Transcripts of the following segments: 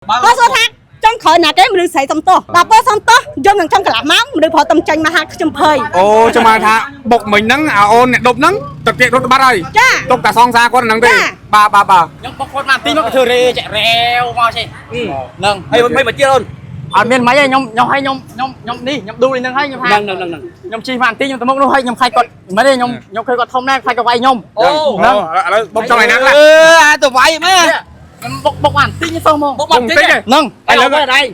គាត់សួរថាចង់ក្រោយណាគេមនុស្សស្រីសុំទោសដល់ពេលសុំទោសយំនឹងចង់កន្លះម៉ោងមនុស្សប្រុសតំចេញមកហាខ្ញុំភ័យ អូចាំមកថាបុកមិញហ្នឹងអាអូនអ្នកដប់ហ្នឹងទឹកទៀតរត់បាត់ហើយ ចា ទុកតែសងសារគាត់ហ្នឹងទេ ចា បាទបាទបាទ ខ្ញុំបុកគាត់មកទីមកធ្វើរេចាក់រែវមកចេះហ្នឹង ហើយមិនមកទៀតអូន អត់មានមិនទេខ្ញុំខ្ញុំឲ្យខ្ញុំខ្ញុំខ្ញុំនេះខ្ញុំឌូនេះហ្នឹងហើយខ្ញុំថា ហ្នឹងហ្នឹងហ្នឹង ខ្ញុំជិះមកទីខ្ញុំទៅមុខនោះហើយខ្ញុំខ្លាចគាត់មិនទេខ្ញុំខ្ញុំឃើញគាត់ធំដែរខ្លាចគាត់វាយខ្ញុំ អូ ហ្នឹងឥឡូវបុកចង់ឯណាខ្លះ អឺអាទៅវាយមែន ខ្ញុំបុកបុកបានទីខ្ញុំមក បុកមកតិច ហ្នឹង ឥឡូវឯង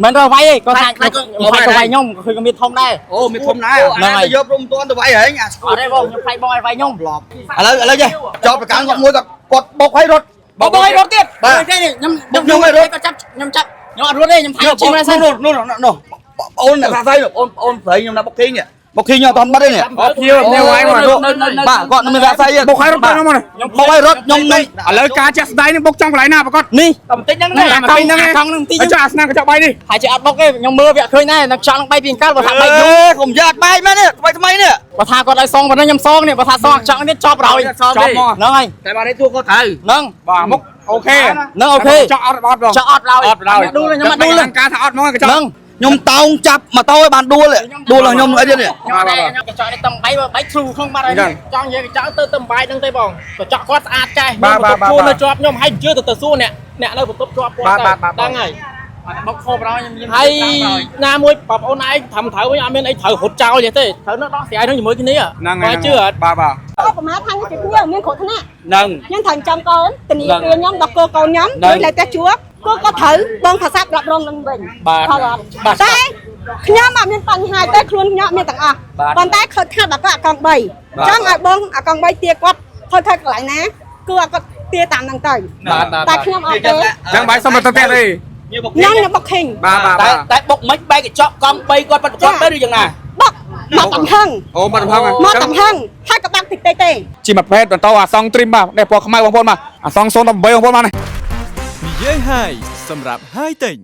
មិនរកវាយទេគាត់ថា ខ្លាចគាត់ ខ្ញុំខ្លាចគាត់វាយខ្ញុំឃើញគាត់មានធំដែរ អូមានធំដែរ ហ្នឹងហើយ អាទៅយកព្រមតាន់ទៅវាយហែងអាស្គ អត់ទេបងខ្ញុំខ្លាចបងឲ្យវាយខ្ញុំ ឥឡូវឥឡូវចេះចោតប្រកាន់គាត់មួយគាត់គាត់បុកឲ្យរត់ បងបងឲ្យរត់ទៀត បាទ ទេខ្ញុំ បុកខ្ញុំឲ្យរត់ គាត់ចាប់ខ្ញុំចាប់ខ្ញុំអត់រត់ទេខ្ញុំថាជិះមកសិន នោះនោះនោះអូនអ្នកស្រីអូនអូនស្រីខ្ញុំណាបុកធីងបុកធីងខ្ញុំអត់បិទទេនេះ អូភ្ញៀវភ្ញៀវវាយមក បាទគាត់នឹងមានរកស្អី បុកឲ្យរត់ទៅហ្នឹងមកនេះ បុកឲ្យរត់ខ្ញុំនឹង ឥឡូវការចាក់ស្ដែងនេះបុកចំកន្លែងណាប្រកាស នេះ តែបន្តិចហ្នឹង នេះ ណា អាកង់ហ្នឹងអាកង់ហ្នឹងទី ហើយចុះអាស្នាមកញ្ចក់បាយនេះ ហើយជាអត់បុកទេខ្ញុំមើលវាឃើញដែរនៅខ្យល់នឹងបែកពីកាលបើថាបែកយូរ កុំយកអត់បែកមែនទេថ្មីថ្មីនេះ បើថាគាត់ឲ្យសងប៉ុណ្ណឹងខ្ញុំសងនេះបើថាសងខ្យល់នេះចប់ហើយ ចប់មក ហ្នឹងហើយ តែបាទនេះទួគាត់ត្រូវ ហ្នឹង បាទមុខអូខេ ហ្នឹងអូខេ ចក់អត់អត់បង ចក់អត់ឡើយ អត់ឡើយ ឌូលខ្ញុំអត់ឌូល ការថាអត់ហ្មងកញ្ចក់ ហ្នឹង ខ្ញុំតោងចាប់ម៉ូតូឲ្យបានដួលដួលរបស់ខ្ញុំអីទៀតនេះ ខ្ញុំដែរខ្ញុំកញ្ចក់នេះតំបែកបែកធ្លូក្នុងបាត់ហើយ ចង់និយាយកញ្ចក់ទៅតំបែកហ្នឹងទេបងកញ្ចក់គាត់ស្អាតចេះ បាទបាទបាទ ខ្ញុំបន្ទប់ជួលនៅជាប់ខ្ញុំហើយជឿទៅទៅសួរអ្នកអ្នកនៅបន្ទប់ជាប់គាត់ បាទបាទបាទ ដឹងហើយ បុកខោប្រោខ្ញុំខ្ញុំ ហើយណាមួយបងប្អូនឯងធ្វើត្រូវវិញអត់មានអីត្រូវរត់ចោលទេត្រូវនៅដោះស្រាយនឹងជាមួយគ្នា ហ្នឹងហើយ បើជឿអត់ បាទបាទ អូប្រមាថថាខ្ញុំជាភ្ញៀវមានគ្រោះថ្នាក់ ហ្នឹង ខ្ញុំត្រូវចាំកូនធានាគារខ្ញុំដល់គោកូនខ្ញុំ ហ្នឹង ដូចតែផ្ទះជួបគោក៏ត្រូវបងភាសារ៉ាប់រងនឹងវិញ បាទ ផលអត់ បាទ តែខ្ញុំអត់មានបញ្ហាទេខ្លួនខ្ញុំអត់មានទាំងអស់ បាទ ប៉ុន្តែខូចខាតដល់គាត់អាកង់3ចង់ឲ្យបងអាកង់3ទាគាត់ខូចខាតកន្លែងណាគឺឲ្យគាត់ទាតាមហ្នឹងទៅ បាទបាទ តែខ្ញុំអត់ទេ អញ្ចឹងបាយសុំមកទៅផ្ទះទេ ខ្ញុំនឹងបុកខេង បាទបាទ តែ បាទ តែបុកមិនបែកកញ្ចក់កង់3គាត់បាត់គាត់ទៅឬយ៉ាងណា បុកមកកំហឹង អូមកកំហឹង មកកំហឹងហើយក៏បាក់តិចតិចទេ ជាប្រភេទបន្តអាសងទ្រីមបាទនេះពណ៌ខ្មៅបងប្អូនបាទអាសង018បងប្អូនបាទនេះ និយាយហើយសម្រាប់ហាយតិច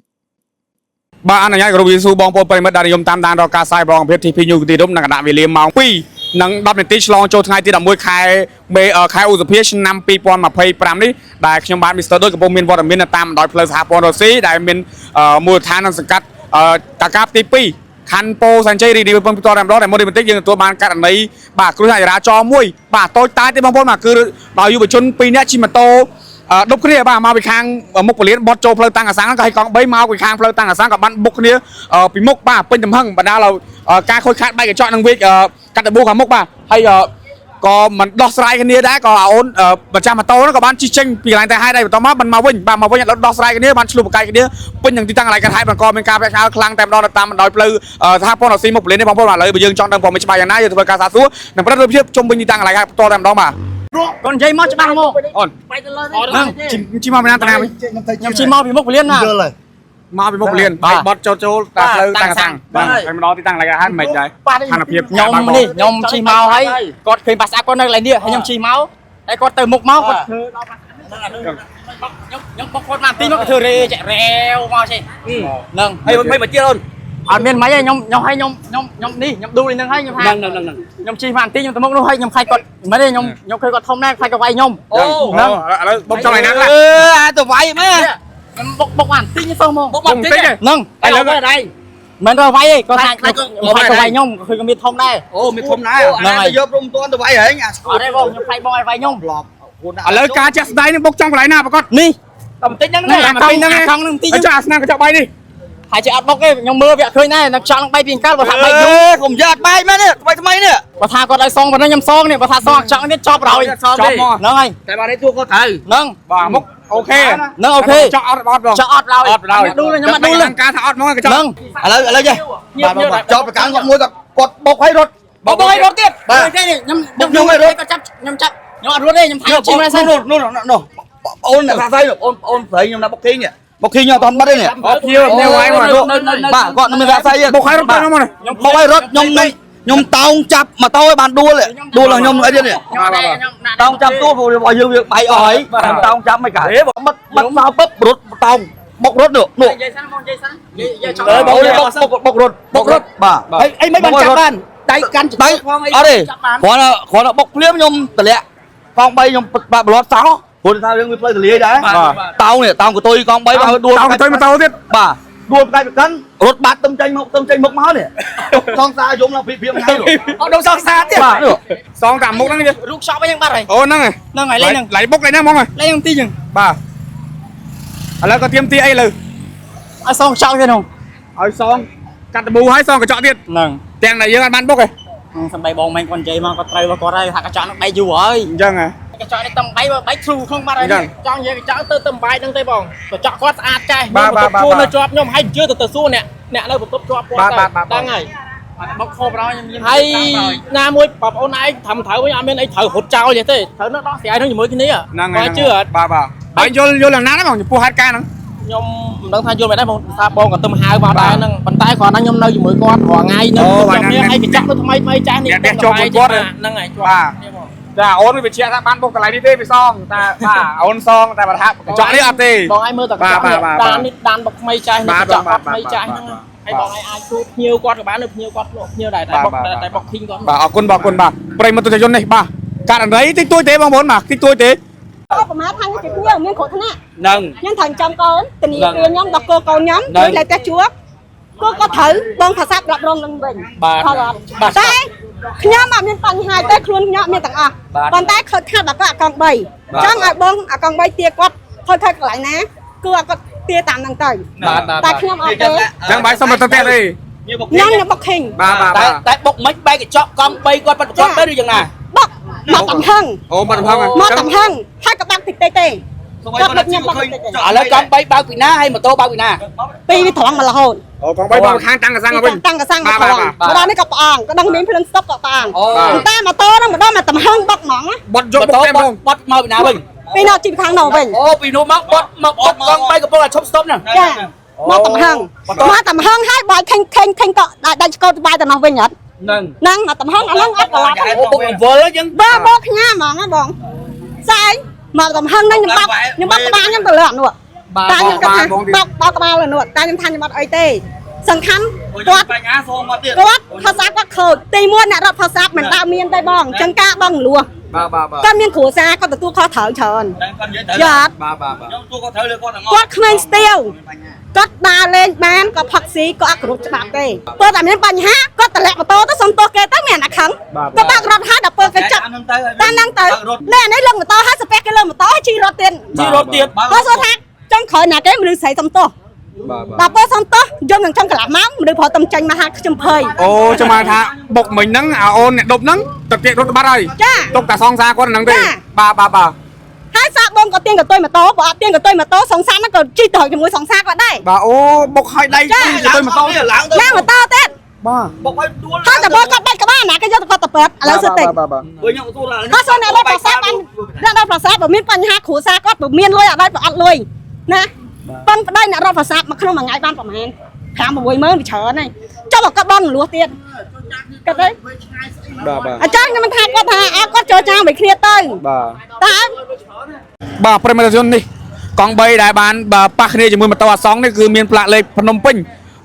បាទអនុញ្ញាតគោរពយេស៊ូបងប្អូនប្រិយមិត្តដែលនិយមតាមដានរកការផ្សាយប្រងភាព TP New ទីរំនៅគណៈវេលាម៉ោង2និង10នាទីឆ្លងចូលថ្ងៃទី11ខែមេខែឧសភាឆ្នាំ2025នេះដែលខ្ញុំបាទ Mr. ដូចកំពុងមានវត្តមាននៅតាមបណ្ដោយផ្លូវសហព័ន្ធរុស្ស៊ីដែលមានមូលដ្ឋាននិងសង្កាត់កាកាបទី2ខណ្ឌពោធិ៍សែនជ័យរីករាយពឹងផ្ទាល់តែម្ដងតែមុននេះបន្តិចយើងទទួលបានករណីបាទគ្រោះថ្នាក់ចរាចរណ៍មួយបាទតូចតាចទេបងប្អូនបាទគឺដោយយុវជន2នាក់ជិះម៉ូតូ ដប់គ្នាបាទមកពីខាងមុខពលានបត់ចូលផ្លូវតាំងអាសាំងក៏ឲ្យកង់3មកពីខាងផ្លូវតាំងអាសាំងក៏បានបុកគ្នាពីមុខបាទពេញទំហឹងបណ្ដាលឲ្យការខូចខាតបែកកញ្ចក់និងវេកកាត់ដបូខាងមុខបាទហើយក៏មិនដោះស្រាយគ្នាដែរក៏អូនម្ចាស់ម៉ូតូហ្នឹងក៏បានជិះចេញពីកន្លែងតែហេតុដែរបន្តមកបានមកវិញបាទមកវិញដល់ដោះស្រាយគ្នាបានឆ្លុះបកាយគ្នាពេញនឹងទីតាំងកន្លែងកាត់ហេតុបង្កមានការប្រឆាំងខ្លាំងតែម្ដងតាមបណ្ដោយផ្លូវសហព័ន្ធរុស្ស៊ីមុខពលាននេះបងប្អូនបាទឥឡូវបើយើងចង់ដឹងព័ត៌មានច្បាស់យ៉ាងណាយើងធ្វើការសាកសួរនិងប្រតិភាពជុំវិញទីតាំងកន្លែងហេតុផ្ទាល់តែម្ដងបាទ គាត់និយាយមកច្បាស់មក អូន ហ្នឹង ជិះមកពីណាតាណាវិញ ខ្ញុំជិះមកពីមុខពលានណា មកពីមុខពលាន បាទ បត់ចូលចូលតាមផ្លូវតាំងសាំងបាទហើយមកដល់ទីតាំងកន្លែងអាហារមិនដែរស្ថានភាព ខ្ញុំនេះខ្ញុំជិះមកហើយគាត់ឃើញប៉ាស្អាតគាត់នៅកន្លែងនេះហើយខ្ញុំជិះមកហើយគាត់ទៅមុខមកគាត់ធ្វើដល់ប៉ាស្អាតខ្ញុំខ្ញុំបុកគាត់មកទីមកធ្វើរេចាក់រែវមកចេះហ្នឹង ហើយមិនមកទៀតអូន អត់មានមិនទេខ្ញុំខ្ញុំឲ្យខ្ញុំខ្ញុំខ្ញុំនេះខ្ញុំឌូលនេះហ្នឹងហើយខ្ញុំថា ហ្នឹងហ្នឹងហ្នឹង ខ្ញុំជិះមកទីខ្ញុំទៅមុខនោះហើយខ្ញុំខ្លាចគាត់មិនទេខ្ញុំខ្ញុំឃើញគាត់ធំដែរខ្លាចគាត់វាយខ្ញុំ អូ ហ្នឹងឥឡូវបុកចំឯណាខ្លះ អឺអាទៅវាយមែន ខ្ញុំបុកបុកបានទីខ្ញុំមក បុកមកតិច ហ្នឹង ឥឡូវឯង មិនរកវាយទេគាត់ថា ខ្លាចគាត់ ខ្ញុំខ្លាចគាត់វាយខ្ញុំឃើញគាត់មានធំដែរ អូមានធំដែរ ហ្នឹងហើយ អាទៅយកព្រមតាន់ទៅវាយហែងអាស្គ អត់ទេបងខ្ញុំខ្លាចបងឲ្យវាយខ្ញុំ ឥឡូវការចាក់ស្ដែងនេះបុកចំកន្លែងណាប្រកាស នេះ តែបន្តិចហ្នឹង នេះ ណា អាកង់ហ្នឹងអាកង់ហ្នឹងទី ហើយចុះអាស្នាមកញ្ចក់បាយនេះ ហើយជាអត់បុកទេខ្ញុំមើលវាឃើញដែរនៅខ្យល់នឹងបែកពីកាលបើថាបែកយូរ កុំយកអត់បែកមែនទេថ្មីថ្មីនេះ បើថាគាត់ឲ្យសងប៉ុណ្ណឹងខ្ញុំសងនេះបើថាសងខ្យល់នេះចប់ហើយ ចប់មក ហ្នឹងហើយ តែបាទនេះទួគាត់ត្រូវ ហ្នឹង បាទមុខអូខេ ហ្នឹងអូខេ ចក់អត់អត់បង ចក់អត់ឡើយ អត់ឡើយ ឌូលខ្ញុំអត់ឌូល ការថាអត់ហ្មងកញ្ចក់ ហ្នឹង ឥឡូវឥឡូវចេះបាទបាទចោតប្រកាន់គាត់មួយគាត់គាត់បុកឲ្យរត់ បងបងឲ្យរត់ទៀត បាទ ទេខ្ញុំ បុកខ្ញុំឲ្យរត់ គាត់ចាប់ខ្ញុំចាប់ខ្ញុំអត់រត់ទេខ្ញុំថាជិះមកសិន នោះនោះនោះអូនអ្នកស្រីអូនអូនស្រីខ្ញុំណាបុកធីងបុកធីងខ្ញុំអត់បិទទេនេះ អូភ្ញៀវភ្ញៀវវាយមក បាទគាត់នឹងមានរកស្អី បុកឲ្យរត់ទៅហ្នឹងមកនេះ បុកឲ្យរត់ខ្ញុំនឹងខ្ញុំតោងចាប់ម៉ូតូឲ្យបានដួលដួលរបស់ខ្ញុំអីទៀតនេះ ខ្ញុំដែរខ្ញុំណា តោងចាប់ទួព្រោះរបស់យើងវាបែកអស់ហើយតោងចាប់មិនកើតបិទបិទសោពឹបរត់តោងបុករត់នោះនោះ និយាយសិនបងនិយាយសិននិយាយចង់ បុកបុកបុករត់បុករត់បាទ អីអីមិនបានចាប់បានដៃកាន់ ដៃ ផងអី អត់ទេគ្រាន់តែគ្រាន់តែបុកភ្លាមខ្ញុំតម្លាក់កង់3ខ្ញុំបាក់បលត់សោព្រោះ ព្រោះថារឿងវាផ្លូវទលាយដែរតោងនេះតោងកតុយកង់3បាទដួល តោងកតុយម៉ូតូទៀត បាទដួលផ្កាច់ប្រកាន់រត់បាត់ទៅចេញមកទៅចេញមុខមកនេះសងសារយំឡើងពីពីថ្ងៃ អត់ដងសងសាទៀត បាទនេះ សងតាមមុខហ្នឹងទេ រូបឆក់វិញហ្នឹងបាត់ហើយ អូហ្នឹងហើយ ហ្នឹងហើយលេងហ្នឹង ឡៃបុកលេងហ្នឹងហ្មងហ៎ លេងហ្នឹងទីចឹង បាទឥឡូវក៏ទៀមទីអីលើ ឲ្យសងចោលទៀតហ្នឹង ឲ្យសងកាត់ដបូហើយសងកញ្ចក់ទៀត ហ្នឹង ទាំងដែលយើងអត់បានបុកឯង សំបីបងមិញគាត់និយាយមកគាត់ត្រូវគាត់ហើយហាក់កញ្ចក់ហ្នឹងបែកយូរហើយ អញ្ចឹងហ៎ កញ្ចក់នេះតំបែកបែកធ្លូក្នុងបាត់ហើយ អញ្ចឹង ចង់និយាយកញ្ចក់ទៅទៅបាយហ្នឹងទេបងកញ្ចក់គាត់ស្អាតចេះ បាទបាទបាទ ជួនៅជាប់ខ្ញុំហើយជឿទៅទៅសួរអ្នកអ្នកនៅបន្ទប់ជាប់គាត់ បាទបាទបាទ ដឹងហើយ បុកខោប្រោខ្ញុំញៀម ហើយណាមួយបងប្អូនឯងធ្វើត្រូវវិញអត់មានអីត្រូវរត់ចោលទេត្រូវនៅដោះស្រាយនឹងជាមួយគ្នា ហ្នឹងហើយ បើជឿអត់ បាទបាទហើយយល់យល់យ៉ាងណាដែរបងចំពោះហេតុការណ៍ហ្នឹង ខ្ញុំមិនដឹងថាយល់មិនដែរបងថាបងក៏ទឹមហៅមកដែរហ្នឹងប៉ុន្តែគ្រាន់តែខ្ញុំនៅជាមួយគាត់រាល់ថ្ងៃនៅ អូ គ្នាហើយកញ្ចក់នៅថ្មីថ្មីចាស់នេះ អ្នកផ្ទះជាប់មួយគាត់ ហ្នឹងហើយជាប់ បាទ គ្នាបង ចាអូនវាបញ្ជាក់ថាបានបុកកន្លែងនេះទេវាសងតែបាទអូនសងតែបើថាកញ្ចក់នេះអត់ទេ បងឯងមើលតែកញ្ចក់នេះ បាទបាទ ដាននេះដានបុកថ្មីចាស់នេះ បាទ កញ្ចក់ បាទ គាត់ថ្មីចាស់ហ្នឹង បាទ ហើយបងឯងអាចសួរភ្ញៀវគាត់ក៏បាននៅភ្ញៀវគាត់លក់ភ្ញៀវដែរតែបុក បាទបាទ តែបុកធីងគាត់ បាទអរគុណបាទអរគុណបាទប្រិយមិត្តទស្សនិកជននេះបាទករណីតិចតួចទេបងប្អូនបាទតិចតួចទេ ក៏ប្រមាថថាខ្ញុំជាភ្ញៀវមានគ្រោះថ្នាក់ ហ្នឹង ខ្ញុំត្រូវចាំកូនធានាគារខ្ញុំដល់គោកូនខ្ញុំ ហ្នឹង ដូចតែផ្ទះជួលគោក៏ត្រូវបងភាសាប្រាប់រងនឹងវិញ បាទ ផលអត់ បាទ តែខ្ញុំអត់មានបញ្ហាទេខ្លួនខ្ញុំអត់មានទាំងអស់ប៉ុន្តែខូចខាតដល់គាត់អាកង់3ចង់ឲ្យបងអាកង់3ទាគាត់ខូចខាតកន្លែងណាគឺឲ្យគាត់ទាតាមហ្នឹងទៅ បាទបាទ តែខ្ញុំអត់ទេ អញ្ចឹងបាយសុំមកទៅផ្ទះទេ ខ្ញុំនឹងបុកខេង បាទបាទ តែ បាទ តែបុកមិនបែកកញ្ចក់កង់3គាត់បាត់គាត់ទៅឬយ៉ាងណា បុកមកកំហឹង អូមកកំហឹង មកកំហឹងហើយក៏បាក់តិចតិចទេគាត់បុកខ្ញុំបុកតិចតិច ឥឡូវកង់3បើកពីណាហើយម៉ូតូបើកពីណា ពីវាត្រង់មករហូត អូកង់បីបងខាងតាំងកសាំងមកវិញ តាំងកសាំងមកត្រង់ បាទ ម្ដងនេះក៏ផ្អងក៏ដឹងមានភ្លើងស្តុកក៏ផ្អង អូ ប៉ុន្តែម៉ូតូហ្នឹងម្ដងមកកំហឹងបុកហ្មងណា បត់យក ម៉ូតូ បុកតែហ្មង បត់មកពីណាវិញ ពីនោះជីពីខាងនោះវិញ អូពីនោះមកបត់មកបត់កង់3កំពុងតែឈប់ស្តុបហ្នឹង ចាមកកំហឹងមកកំហឹងហើយបាយខេងខេងខេងក៏ដាច់ឆ្កោតបាយទៅនោះវិញអត់ ហ្នឹង ហ្នឹងមកកំហឹងអាហ្នឹងអត់ត្រឡប់ អូបុកអង្វលអញ្ចឹង បើបោកញ៉ាហ្មងណាបងស្អែកមកកំហឹងហ្នឹងខ្ញុំបាក់ខ្ញុំបាក់ក្បាលខ្ញុំទៅលើអានោះ តាខ្ញុំគាត់ថាបោកបោកក្បាលលើនោះតែខ្ញុំថាខ្ញុំអត់អីទេសំខាន់គាត់ បញ្ហាសងមកទៀត គាត់ភាសាគាត់ខូចទីមួយអ្នករត់ភាសាមិនដើមមានទេបងចឹងការបងលួស បាទបាទបាទ គាត់មានគ្រួសារគាត់ទទួលខុសត្រូវច្រើន គាត់និយាយត្រូវ យល់អត់ បាទបាទបាទ ខ្ញុំទទួលគាត់ត្រូវលើគាត់ទាំងអស់ គាត់ក្មេងស្ទាវគាត់ដើរលេងបានគាត់ផឹកស៊ីគាត់អត់គោរពច្បាប់ទេពេលតែមានបញ្ហាគាត់តម្លាក់ម៉ូតូទៅសុំទោសគេទៅមានអាខឹងគាត់បើករត់ហើយដល់ពេលគេចាប់ តាមហ្នឹងទៅ តាមហ្នឹងទៅនេះអានេះលើកម៉ូតូហើយសាពះគេលើកម៉ូតូហើយជិះរត់ទៀត ជិះរត់ទៀត គាត់សួរថាចង់ក្រោយណាគេមនុស្សស្រីសុំទោស បាទបាទ ដល់ពេលសុំទោសយំនឹងចង់កន្លះម៉ោងមនុស្សប្រុសតំចេញមកហាខ្ញុំភ័យ អូចាំមកថាបុកមិញហ្នឹងអាអូនអ្នកដប់ហ្នឹងទឹកទៀតរត់បាត់ហើយ ចា ទុកតែសងសារគាត់ហ្នឹងទេ ចា បាទបាទបាទ ហើយសាកបងក៏ទៀងកតុយម៉ូតូបើអត់ទៀងកតុយម៉ូតូសង្សារហ្នឹងក៏ជិះទៅជាមួយសង្សារគាត់ដែរ បាទអូបុកឲ្យដៃ ចា ទៅម៉ូតូ ឡើងទៅ ឡើងម៉ូតូទៀត បាទ បុកឲ្យដួល ហើយតែបើគាត់បាច់ក្បាលណាគេយកទៅគាត់ទៅប៉ាត់ឥឡូវសួរតិច បាទបាទ វិញខ្ញុំទទួលឡើង ហើយសួរអ្នករត់ប្រសាទបានអ្នករត់ប្រសាទបើមានបញ្ហាគ្រួសារគាត់បើមានលុយអត់ដែរបើអត់លុយណាប៉ិនប្តីអ្នករត់ប្រសាទមកក្នុងមួយថ្ងៃបានប្រហែល5 6ម៉ឺនវាច្រើនហើយចុះបើគាត់បងលួសទៀតគាត់ទៅ បាទបាទ អញ្ចឹងខ្ញុំមិនថាគាត់ថាអើគាត់ចូលចាមួយគ្នាទៅ បាទ តើ បាទប្រិយមិត្តជននេះកង់3ដែលបានបាទប៉ះគ្នាជាមួយម៉ូតូអាសង់នេះគឺមានផ្លាកលេខភ្នំពេញ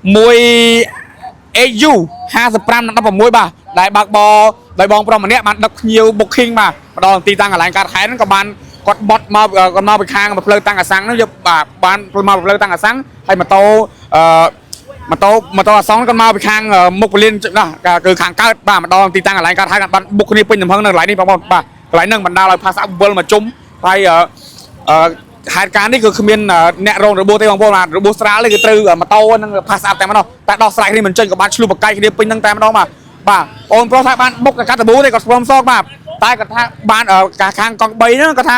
1 AU 55និង16បាទដែលបើកបរដោយបងប្រុសម្នាក់បានដឹកភ្ញៀវ booking បាទម្ដងទីតាំងកន្លែងកាត់ហេតុហ្នឹងក៏បានគាត់បត់មកគាត់មកពីខាងផ្លូវតាំងអាសាំងហ្នឹងយកបាទបានមកផ្លូវតាំងអាសាំងហើយម៉ូតូអឺម៉ូតូម៉ូតូអាសង់គាត់មកពីខាងមុខពលានណាគឺខាងកើតបាទម្ដងទីតាំងកន្លែងកាត់ហេតុគាត់បានបុកគ្នាពេញទំហឹងនៅកន្លែងនេះបងប្អូនបាទកន្លែងហ្នឹងបណ្ដាលឲ្យផាសៈវិលមកជុំហើយអឺ អឺហេតុការណ៍នេះគឺគ្មានអ្នករងរបួសទេបងប្អូនបាទរបួសស្រាលទេគឺត្រូវម៉ូតូនឹងផាសអាប់តែម្ដងតែដោះស្រាយគ្នាមិនចេញក៏បានឆ្លុះបកាយគ្នាពេញនឹងតែម្ដងបាទបាទបងប្រុសថាបានបុកកាត់តបូទេគាត់ព្រមសងបាទតែគាត់ថាបានការខាងកង់3ហ្នឹងគាត់ថ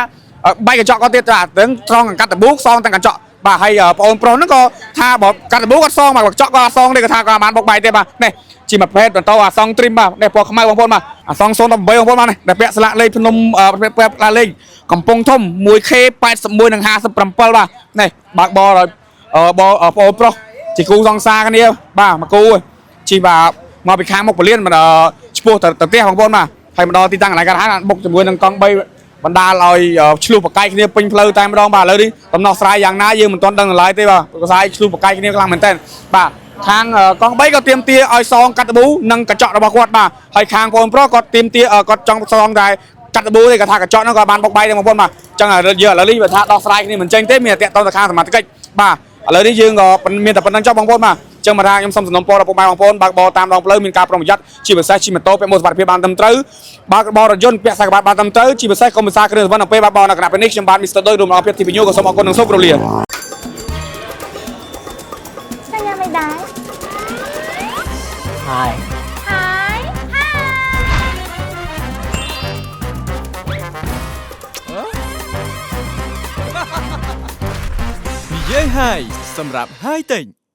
ាបែកកញ្ចក់គាត់ទៀតបាទទាំងត្រង់កាត់តបូសងទាំងកញ្ចក់បាទហើយបងប្រុសហ្នឹងក៏ថាបើកាត់តបូគាត់សងបាទកញ្ចក់គាត់អត់សងទេគាត់ថាគាត់បានបុកបែកទេបាទនេះជាប្រភេទបន្តអាសងទ្រីមបាទនេះពណ៌ខ្មៅបងប្អូនបាទអាសង018បងប្អូនបាទនេះដែលពាក់ស្លាកលេខភ្នំពាក់ស្លាកលេខកំពង់ធំ 1K 81និង57បាទនេះបើកបរឲ្យបបងប្រុសជាគូសង្សារគ្នាបាទមកគូជិះបាទមកពីខាងមុខពលានមកឆ្ពោះទៅផ្ទះបងប្អូនបាទហើយមកដល់ទីតាំងកន្លែងកើតហេតុបានបុកជាមួយនឹងកង់3បណ្ដាលឲ្យឆ្លុះបកាយគ្នាពេញផ្លូវតែម្ដងបាទឥឡូវនេះដំណោះស្រាយយ៉ាងណាយើងមិនទាន់ដឹងឡើយទេបាទខ្សែឆ្លុះបកាយគ្នាខ្លាំងមែនទែនបាទខាងកង់3ក៏ទៀមទាឲ្យសងកាត់តប៊ូនិងកញ្ចក់របស់គាត់បាទហើយខាងបងប្រុសគាត់ទៀមទាគាត់ចង់សងតែ កាត់ដបូទេគាត់ថាកញ្ចក់ហ្នឹងក៏បានបុកបាយដែរបងប្អូនបាទអញ្ចឹងយើងឥឡូវនេះបើថាដោះស្រាយគ្នាមិនចេញទេមានតែតាក់ទងទៅខាងសមត្ថកិច្ចបាទឥឡូវនេះយើងក៏មានតែប៉ុណ្្នឹងចុះបងប្អូនបាទចឹងមកថាខ្ញុំសូមសំណូមពរដល់ពុកម៉ែបងប្អូនបើកបរតាមដងផ្លូវមានការប្រុងប្រយ័ត្នជាពិសេសជិះម៉ូតូពាក់មួកសុវត្ថិភាពបានត្រឹមត្រូវបើកបររថយន្តពាក់ខ្សែក្រវាត់បានត្រឹមត្រូវជាពិសេសកុំពិសាគ្រឿងស្រវឹងនៅពេលបើកបរនៅគណៈពេលនេះខ្ញុំបាទ Mr. ដូចរួមដល់ភាពទីពញូក៏សូមអរគុណនិងសូមគោរពលា ចង់ញ៉ាំអីដែរ ហើយ ហើយហើយ និយាយហើយសម្រាប់ High Tech។